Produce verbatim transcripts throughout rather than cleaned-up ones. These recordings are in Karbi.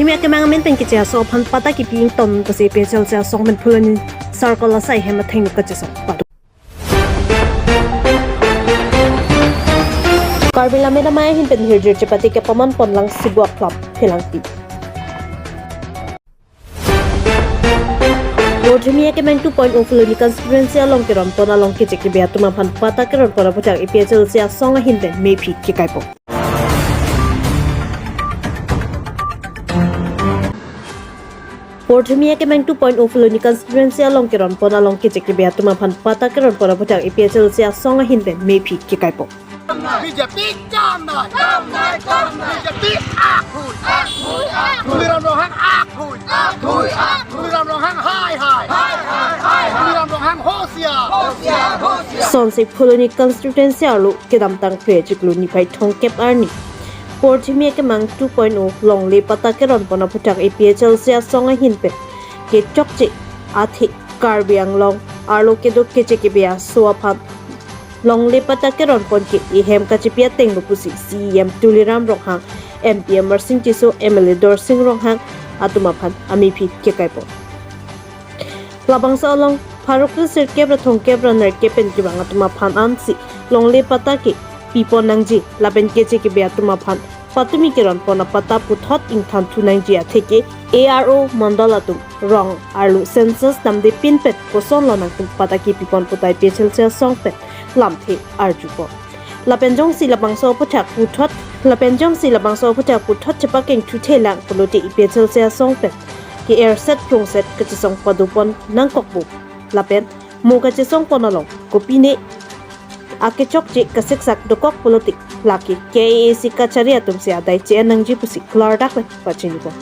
Porthimi akemang amen pen keche aso aphan patta kepi ington pusi A P H L C asong pen Phuloni Circle asai hem athengno kachesong pado. Karbi Lammet Amei ahin pen hirjir chepate kepaman ponlang Sibu Aklap Phelangpi. Porthimi akemang two point oh Phuloni constituency along keron pon along keche kebe atum aphan patta keron pon aphuthak A P H L C asong ahin pen mephi kekaipo. Porthimi akemang two point oh Phuloni constituency along keron pon along keche kebe atum aphan patta keron pon aphuthak A P H L C asong ahin pen mephi kekaipo. B J P kam nai. Kam nai, kam nai. B J P akhui. Akhui, akhui. Tuliram Ronghang akhui. Akhui, akhui. Tuliram Ronghang hai, hai. Hai, hai, hai, hai. Tuliram Ronghang hosiar. Hosiar, hosiar. Sonsi Phuloni constituency arlo kedamtang Phre chiklo niphai thomkep arni porthimi akemang two point oh longle patta keron pon aphuthak A P H L C asong ahin pen kechokche athe Karbi Anglong arlo kedo keche kebe aso aphan longle patta keron pon ke ehem kachepi atengno pusi C E M Tuliram Ronghang, M P Amarsing Tisso, M L A Dorsing Ronghang atum aphan amephi kekaipo. Labangso along pharo kre sirkep ra thomkep ra nerkep pen kevang atum aphan ansi longle patta kepi pon nangji lapen keche kebe atum aphan patumi keron pon apatta puthot ingthan thu nangji atheke A R O mondol atum rong arlo census damde pin pen kosonlo nangtum patta kepi pon puta A P H L C asong pen lamthe arjupo. Lapen jongsi labangso aphuthak puthot, lapen jongsi labangso aphuthak puthot chepakeng thuthe lang pulote A P H L C asong pen ke erset prungset kachesong pado pon nangkokpo. Lapen mo kachesong pon along kopine akechokche kasiksak dokok pulote lake K A A C kachari atumsi adai che-en nangji pusi klardak pen pachinipo.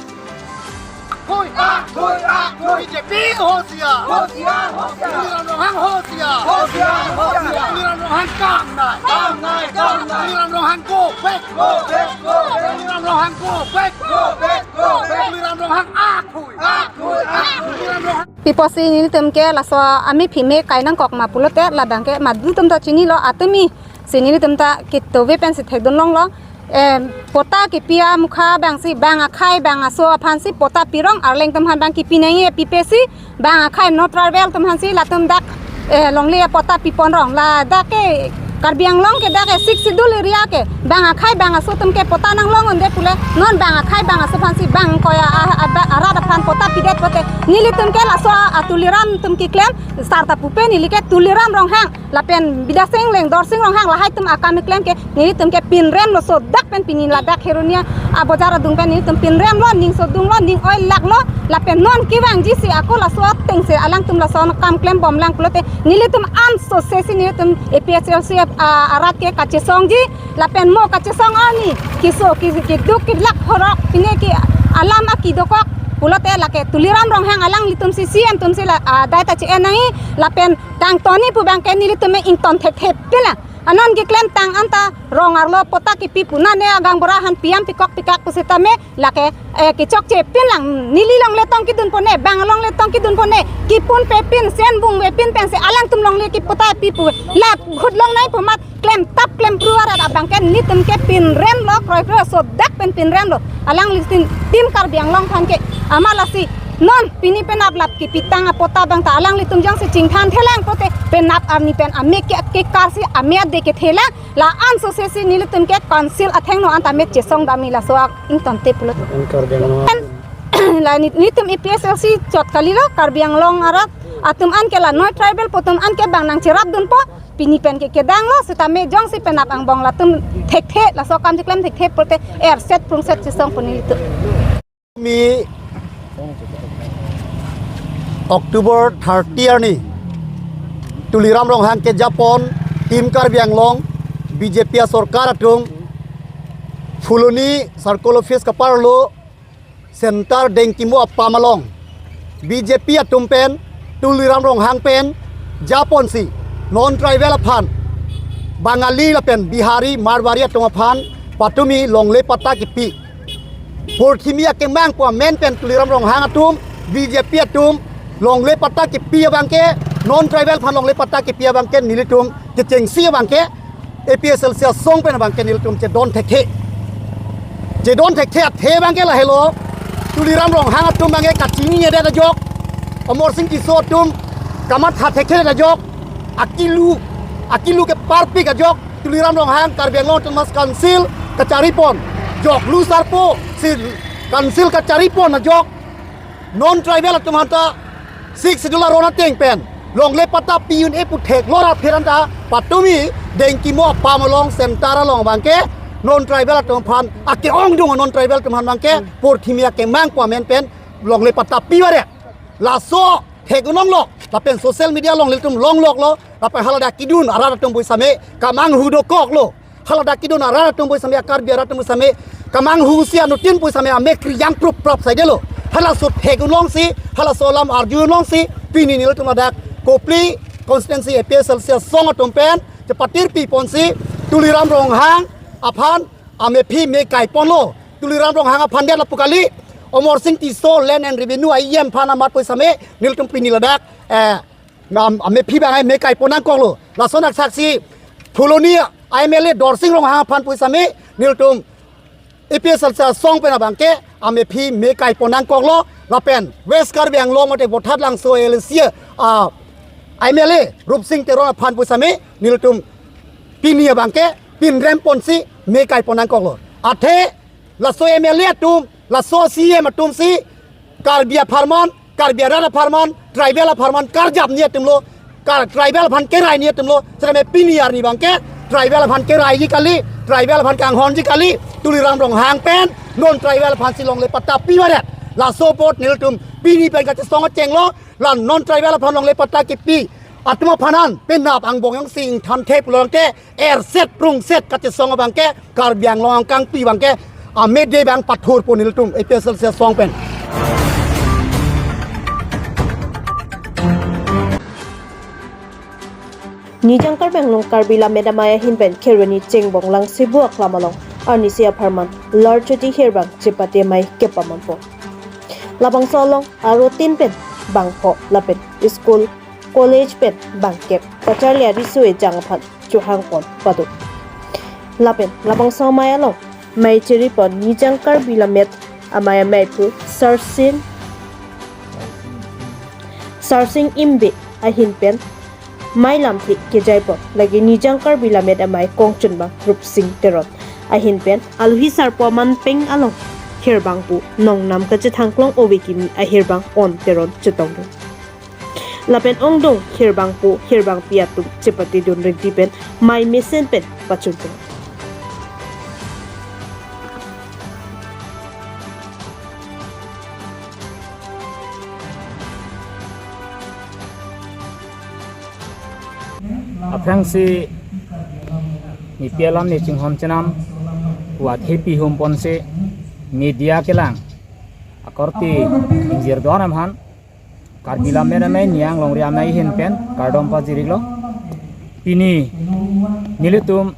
Akhui, akhui, akhui. B J P hosiar. Hosiar, hosiar. Tuliram Ronghang hosiar. Hosiar, hosiar. Tuliram Ronghang kam nai. Kam nai, kam nai. Tuliram Ronghang go back. Go back, go back. Tuliram Ronghang go back. Go back, go back. Tuliram Ronghang akhui. Akhui, akhui. Tuliram Ronghang. Piposi nelitum ke laso amephi me kai nangkok ma pulote labang ke madu tum ta chinilo atumi si nelitum ta kitove pensi thekdun longlo. Em, patta kepi amukha abangsi bang akhei bang aso aphansi patta pirong, arleng atum aphan bang kepi nangji pipesi bang akhei non tribal atum aphansi latum dak, eh, longle patta pipon rong ladak ke Karbi Anglong ke dak ke Sixth Schedule area ke bang akhei bang aso atum ke patta nanglong un'e pule non bang akhei bang aso aphansi bang koya a, a, a, arat aphan patta pidet pulote nelitum ke laso a Tuliram atum keklem sarta pupe neli ke Tuliram Ronghang lapen Bidya Sing Engleng, Dorsing Ronghang lahai atum akam keklem ke nelitum ke pinrem lo sodak pen pini ladak Kheroni abojar adung pen nelitum pinrem lo, ning sodung lo, ning oi lak lo, lapen non kevangji si ako laso atengsi alangtum laso akam klem bom lang pulote nelitum anso sesi nelitum A P H L C, ah, arat ke kachesongji lapen mo kachesong arni keso ke, keduk kelak horok pine ke alam aki dokok pulote lake Tuliram Ronghang alanglitumsi C E M atumsi la, ah, adai ta che-en nangji lapen tang toni pu abang ke nelitum me ington thekthe pin lang. Anon keklem tang anta rong arlo patta kepi pu nane agang bora han piam pikok pikak pusitame lake, eh, kechokche pin lang neli longle tong kedun pone, bang longle tong kedun pone, kipun pe pin, sen bung ve pin pensi alangtum longle kepatta pi pu la khut long nai pu amat klem tap klem pru arat abang ke nelitum ke pinrem lo, kroi kroi sodak pen pinrem lo. Alanglitum Team Karbi Anglong aphan ke amat lasi non pini penap lap kepitang apatta abang ta alanglitum jongsi chingthan thelang pulote penap arni pen ame ke, kekarsi ame ade kethe lang, la anso sesi nelitum ke council athengno anta me chesong dam-i laso a ington te pulote. Team Karbi Anglong. La ni, nelitum A P H L C chot kalilo, Karbi Anglong arat atum an ke la non tribal pu atum an ke bang nangcherap dunpo, pini pen ke kedang lo, sitame jongsi penap angbong latum thekthe, laso akam keklem thekthe pulote erset prungset chesong pu nelitum. Mi October thirty arni Tuliram Ronghang kejapon Team Karbi Anglong B J P asorkar atum Phuloni Circle Office kaparlo Center Dengkimo apam along B J P atum pen Tuliram Ronghang pen japonsi non tribal aphan Bangali lapen Bihari Marwari atum aphan patumi longle patta kepi. Porthimi akemang pu amen pen Tuliram Ronghang atum B J P atum longle patta kepi abang ke, non tribal aphan longle patta kepi abang ke nelitum kechengsi abang ke A P H L C asong pen abang ke nelitum chedon thekthe. Chedon thekthe athe abang ke lahelo. Tuliram Ronghang atum abangke kachininedet ajok, Amarsing Tisso atum kamatha thekthedet ajok, akilu, akilu keparpik ajok, Tuliram Ronghang Karbi Anglong Autonomous Council kacharipon, joklu sarpo si council kacharipon ajok, non tribal atum aphanta Sixth Schedule aron ateng pen longle patta pi un-e pu theklong ra pherangta patumi Dengkimo apam along center along abangke non tribal atum aphan ake-ongdung non tribal atum aphan abangke porthimi akemang pu amen pen longle patta pivaret. Laso thek-un-onglo, lapen social media along ilitum longloklo, lapen haladak kedun arat atum pu sitame kamanghu dokoklo. Haladak kedun arat atum pu sitame, Karbi arat atum pu sitame, kamanghu si anuttin pu sitame amek kriyang prup prap saidelo. Halaso thek-un-ongsi, halaso alam arju-un-ongsi, pini nelitum ladak Kopili constituency A P H L C asong atum pen chepatir piponsi, Tuliram Ronghang aphan amephi me kaiponlo. Tuliram Ronghang aphan det lapu kali, Amarsing Tisso Land and Revenue a-E M aphan amat pu sitame nelitum pini ladak, eh, nam amephi abang me kaipon nangkoklo. Lason aksaksi Phuloni a M L A Dorsing Ronghang aphan pu sitame nelitum A P H L C asong pen abangke amephi me kaipon nangkoklo. Lapen West Karbi Anglong mate Boithalangso A L A C a M L A Rupsing Teron aphan pu sitame nelitum pini abangke pinrem ponsi me kaipon nangkoklo. Athe laso M L A atum, laso C E M atumsi Karbi apharman, Karbi arat apharman, tribal apharman karjapji atumlo, kar tribal aphan keraiji atumlo, sitame pini arni abangke tribal aphan keraiji kali, tribal aphan kanghonji kali, Tuliram Ronghang pen non tribal aphansi longle patta pivaret. Laso apot nelitum pini pen kachesong achenglo, la non tribal aphan longle patta kipi atum aphan an penap angbong jongsi ingthanthe pulo tangte erset prungset kachesong abangke Karbi Anglong angkangpi abangke amede abang pathurpo nelitum A P H L C asong pen. Nijang Karbi Anglong Karbi Lammet Amei ahin pen Kheroni Chengbong Langsibu Aklam along arnisi apharman Lorchuti Hirbang chepate amei kepamanpo. Labangso along arotin pen bangpho lapen school, college pen bangkep kacharli ariso ejang aphan chohangpon pado. Lapen labangso amei along mei cheripon Nijang Karbi Lammet Amei ameiphu Sarsing, Sarsing Imbe ahin pen mei lamthe kejaipon lake Nijang Karbi Lammet Amei kongchunbang Rupsing Teron ahin pen alohi sarpo aman peng along hirbang pu nongnam kachethangklong ove kimi ahirbang On Teron chetongdun. Lapen ongdung hirbangpo hirbangpi atum chepatedun rinti pen mei mesen pen pachunpon. Aphrangsi nepi alam ne chinghon chenam, wa thepi humponsi media kelang akorte ingjir don aphan Karbi Lammet Amei Niyang Longri Amei ahin pen kardom pajirlo. Pini nelitum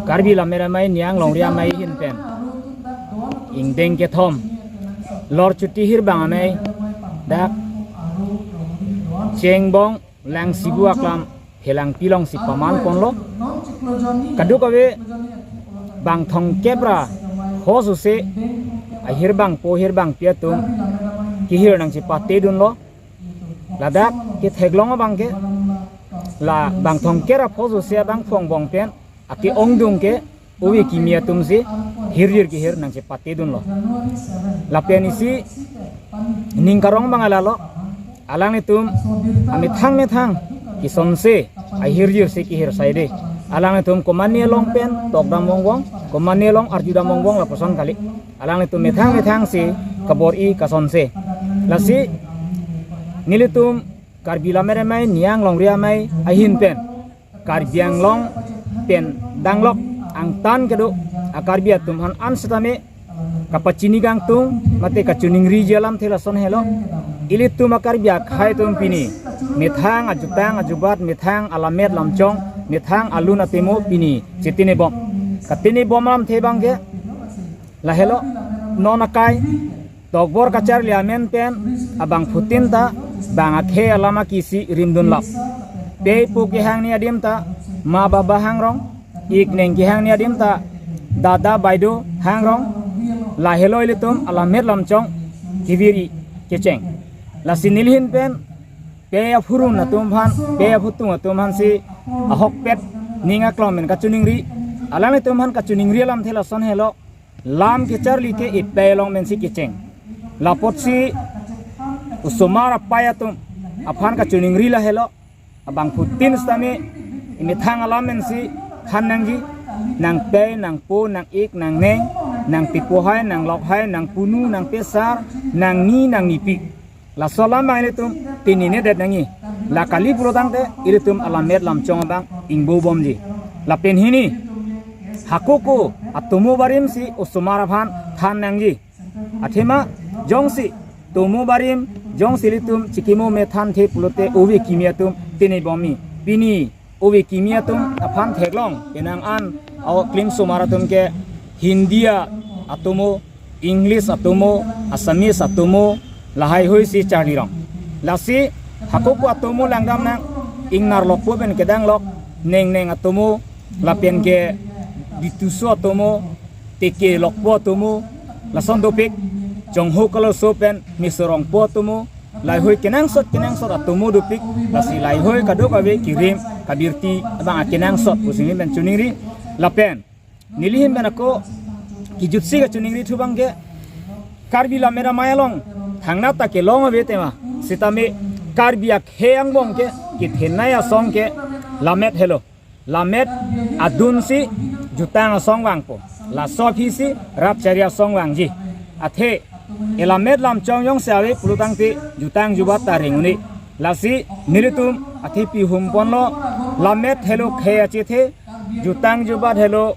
Karbi Lammet Amei Niyang Longri Amei ahin pen ingdeng kethom Lorchuti Hirbang Amei dak Chengbong Langsibu Aklam Phelangpi alongsi pamanponlo. Kadokave bang thomkep ra hos use ahirbangpo hirbangpi atum kehir nangchepatedunlo. Ladak ketheklong abangke la bang thomkep ra hos use abangphu angbong pen ake-ongdung ke ove kimi atumsi hirjir kehir nangchepatedunlo. Lapen isi ning karong abang lalo, alanglitum amethang methang kesonse ahirjirsi kehir saide. Alanglitum komane along pen tokdam vongvong, komane along arjudam vongvong lapuson kali. Alanglitum methang methangsi kabor-i kasonse. Lasi nelitum Karbi Lammet Amei Niyang Longri Amei ahin pen Karbi Anglong pen danglok angtan kedo a-Karbi atum aphan an setame kapachini kangtung mate kachiningriji alamthe lason helo. Ilitum a-Karbi akhei atum pini methang ajutang ajubat, methang alammet lamchong, methang alun atemo pini chetinebom. Katinebom alamthe abangke lahelo, non akai tokbor kacharli amen pen abangphutin ta bang akhei alam akisi rimdunlap. Pei pu kehang ni adim ta ma baba hangrong, ik neng kehang ni adim ta dada baido hangrong. Lahelo ilitum alammet lamchong kiviri kecheng. Lasi nelihin pen pei aphurun atum aphan, pei aphutung atum aphan si ahokpet ning aklong pen kachiningri. Alanglitum aphan kachiningri alamthe lason helo, lam kecharli ke ipei along pensi kecheng. Lapotsi osomar apai atum aphan kachiningri lahelo, abangphutin sitame imethang alam pensi than nangji, nangpei, nangpo, nang-ik, nangneng, nangpipo hai, nanglok hai, nangpunu, nangpesar, nangni, nangnipi. Laso alam abang ilitum pini nedet nangji. La kali pulo tangte ilitum alammet lamchong abang ingbobomji. Lapen hini, hako ako atomo barim si osomar aphan than nangji. Athema jongsi tomo barim, jongsi ilitum chikimo me thanthe pulote ove kimi atum tenebomji. Pini ove kimi atum aphan theklong, penang an a-oklim osomar atum ke Hindi atomo, English atomo, Assamese atomo, lahaihui si charlirong. Lasi hako ako atomo langdam nang, ingnar lokpo pen kedanglok, nengneng atomo, lapen ke Bituso atomo, teke lokpo atomo, lason dopik, Jongho Kaloso pen Mesorongpo atomo, lahaihui kenangsot kenangsot atomo dopik. Lasi lahaihui kadokave kirim kabirti abang akenangsot pusi neli pen chiningri. Lapen nelihin pen ako kijutsi kachiningri thu abang ke, Karbi Lammet Amei along thangnat ta kelong ave tema, sitame Karbi akhei angbong ke kethenei asong ke lammet helo. Lammet adun si jutang asong vangpo, laso aphi si rat chari asong vangji. Athe elammet lamchong jongsi ave pulo tangte jutang jubat ta ring un-e. Lasi nelitum athe pihum ponlo, lammet helo khei achethe, jutang jubat helo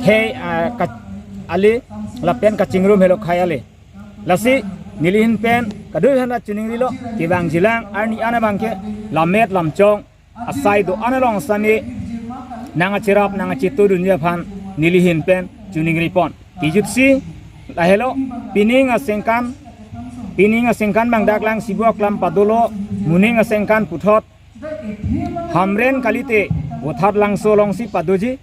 khei, ah, ka-, ale, lapen kachingrum helo khei ale. Lasi nelihin pen kadokave aphan chiningrilo, kevangjilang arni an abang ke lammet lamchong asai do-an along sitame nangkacherap nangkachetudunji aphan nelihin pen chiningripon. Kijutsi lahelo, pining aningkan, pining aningkan abang dak Langsibu aklam padolo, moning aningkan puthot Hamren kalite Vothatlangso alongsi padoji,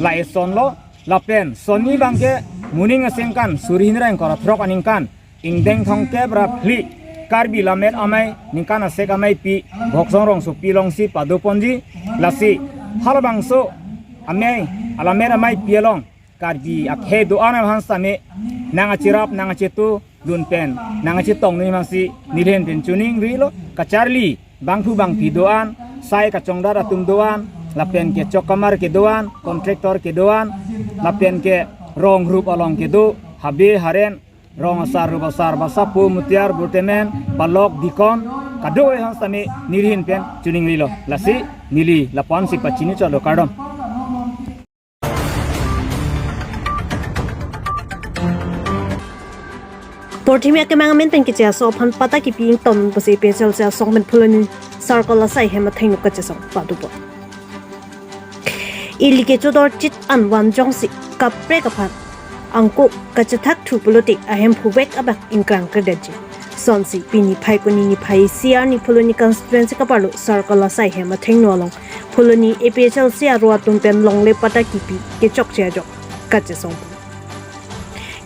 la esonlo. Lapen sonni abang ke moning aningkan suri hini ra ingkoi ra throk aningkan, ingdeng thomkep ra phli, Karbi Lammet Amei ningkan asek ameipi Bhoksong Rongsopi alongsi padoponji. Lasi halabangso amei, alammet ameipi along Karbi akhei do-an aphan sitame nangkacherap nangkachetudun pen nangkachetongdun aphansi nelihin pen chiningrilo. Kacharli bangphu bangpi do-an, sai kachongdat atum do-an, lapen ke chokkamar kedo-an, contractor kedo-an, lapen ke rong rup along kedo, habe haren, rong asar rup asar, basapo, mutiar, burtemen, palok, dikon, kadokave aphan sitame nelihin pen chiningrilo. Lasi neli lapu-ansi pachini chotlo, kardom. Porthimi akemang amen pen keche aso aphan patta kipi ington pusi A P H L C asong pen Phuloni circle asai hem athengno kachesong padopo. Ili kechodor chit an van jongsi kaprek aphan angko kachethak thu pulote ahemphu vek abang ingkrang kredetji. Sonsi pini Phaikuni niphai isi arni Phuloni constituency kaparlo circle asai hem athengno along Phuloni A P H L C aro atum pen longle patta kipi kechokche ajok kachesong.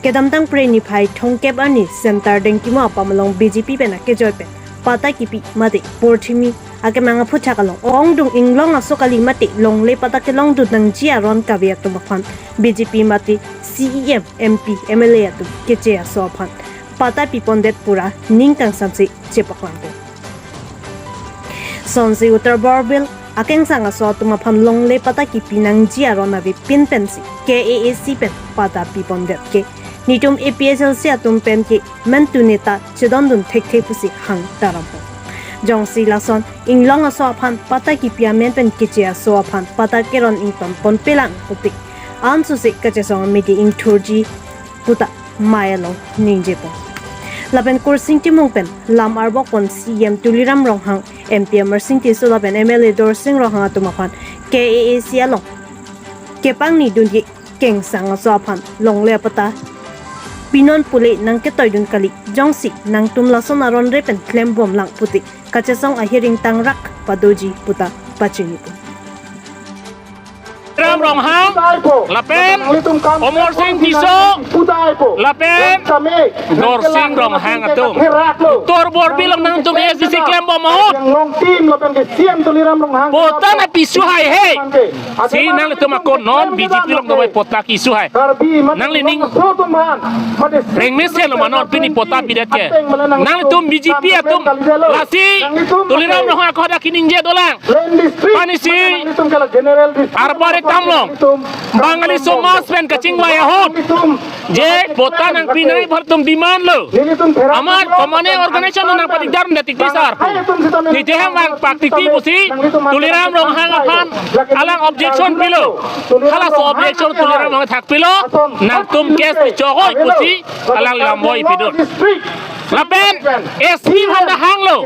Kedamtang Phre niphai thomkep arni Center Dengkimo apam along B J P pen akejoi pen patta kipi mate porthimi akemang aphuthak along ongdung inglong aso kali mate longle patta kelongdun nangji aron kave atum aphan B J P mate C E M, M P, M L A atum keche aso aphan patta pipondet pura ning kangsamse chepaklangpo. Sonsi Uttar Borbil akengsang aso atum aphan longle patta kipi nangji aron avepin pensi K A A C pen patta pipondet ke netum A P H L C atum pen ke mentu neta chedondun thekthe pusi hang tarampo. Jongsi lason inglong aso aphan patta kipi amen pen keche aso aphan patta keron ington ponpelang putik ansose kachesong amidi ingthurji puta mei along ningjepo. Lapen Kursing Timung pen lam arbok pon C E M Tuliram Ronghang, M P Amarsing Tisso lapen M L A Dorsing Ronghang atum aphan K A A C along kepangnidunji kengsang aso aphan longle patta pinon pule nangketoidun kali, jongsi nangtum lason aron re pen klembomlang puti kachesong ahiring tangrak padoji puta pachinipo. Ronghang, lapen Amarsing Tisso, lapen Dorsing Ronghang atum. Uttar Borbil along nangtum A S D C klembom ahut, patta nangpi suhai he. Si nanglitum ako non B J P along dovai patta kesuhai. Nanglining rengmesen lo ma non pini patta pidet ke. Nanglitum B J P atum, lasi Tuliram Ronghang ako hadak kaningje dolang. Mane si arbar ekdam along Bangali somaj pen kachingvai ahut, je patta nangpi nangji pu atum demand lo. Amat common organization nangpatikdar det tik sar pu. Niteham vangpak tik pusi Tuliram Ronghang aphan alang objection pilo. Halaso objection Tuliram Ronghang thakpilo, nangtum case pi chokoi pusi alang lamboi pidun. Lapen S P aphan ta hanglo.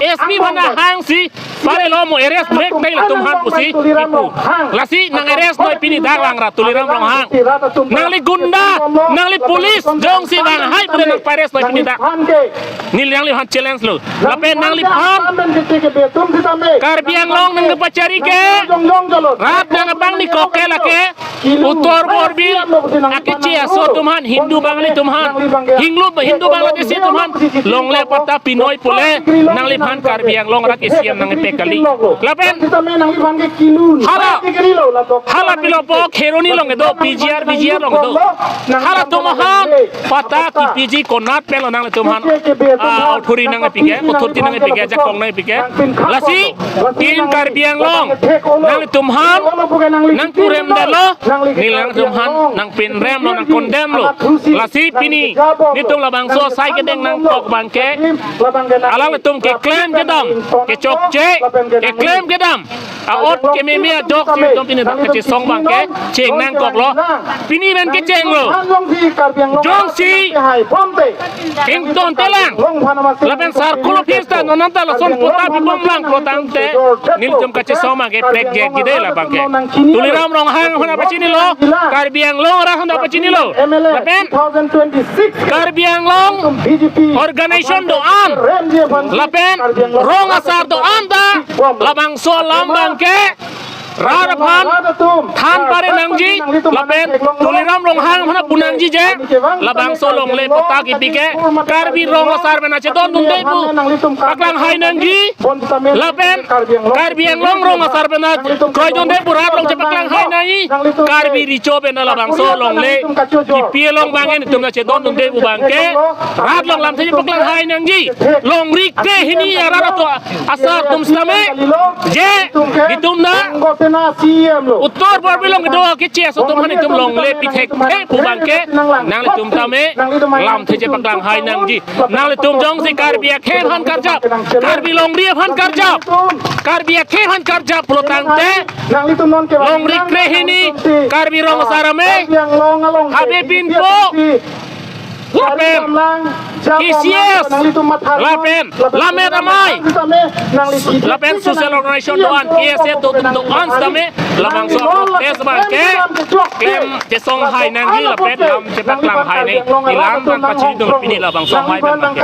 S P aphan ta hangsi, pare lo mo arrest bek dai latum aphan pusi kipu. Lasi nang arrest noi pini dak lang ra Tuliram Ronghang. Nangli gunda, nangli police, jongsi vanghai pule nangpa-arrest noi pini dak. Neli nangliphan challenge lo. Lapen nangliphan Karbi Anglong nangpachari ke, rat nangpangni kok ke lake Uttar Borbil akeche aso atum aphan, Hindu Bangali atum aphan, Hindu, Hindu Bangladeshi atum aphan longle patta pinoi pule nangliphan Karbi Anglong arat ke C E M nangpepek kali. Lapen hala, hala pilo po Kheroni along kedo, P G R, V G R along kedo. Halatum aphan patta kepiji konat pen lo nanglitum aphan, ah, authority nangpi ke, authority nangpi ke, jakong nangpi ke. Lasi Team Karbi Anglong, nanglitum aphan nangkurem detlo, neli nanglitum aphan nangpinrem lo, nang-condemn lo. Lasi pini nelitum labangso asai kedeng nangkok abang ke, alanglitum keklem kedam, kechokche, keklem kedam, a-ot kememe ajok si nelitum pini dak kachesong abang ke cheng nangkoklo. Pini men kechenglo. Jongsi ingtontelang lapen circle office ta non anta lason patta pibomlang pulotangte nelitum kachesong abang ke pek jek gide labang ke. Tuliram Ronghang aphan ta pachinilo, Karbi Anglong arat aphan ta pachinilo. Lapen Karbi Anglong organization do-an, lapen rong asar do-an ta labangso alam abang ke rat aphan than pare nangji, lapen Tuliram Ronghang aphan pu nangji je labangso longle patta kipi ke Karbi rong asar pen achedondunde pu paklanghai nangji, lapen Karbi Anglong rong asar pen kroidunde pu rat along chepaklanghai nangji. Karbi Recho pen labangso longle kipi along abang nelitum nachedondunde pu abang ke rat along lamthe chepaklanghai nangji. Longri krehini arat atum asar atum sitame, je nelitum na Uttar Borbil along kedo akeche aso atum aphan nelitum longle pi thekthe pu abang ke nanglitum tame lamthe chepaklanghai nangji. Nanglitum jongsi Karbi akhei aphan karjap, Karbi longri aphan karjap, Karbi akhei aphan karjap pulotangte, longri krehini Karbi rong asar amei, Habe Pinpo, lapen K C S, lapen Lammet Amei, lapen social organization do-an, K S A do, do-an sitame labangso protest abang ke klem chesonghai nangji lapen lam chepaklanghai nangji. Ilam abang pachini dong pini labangso amei abang ke.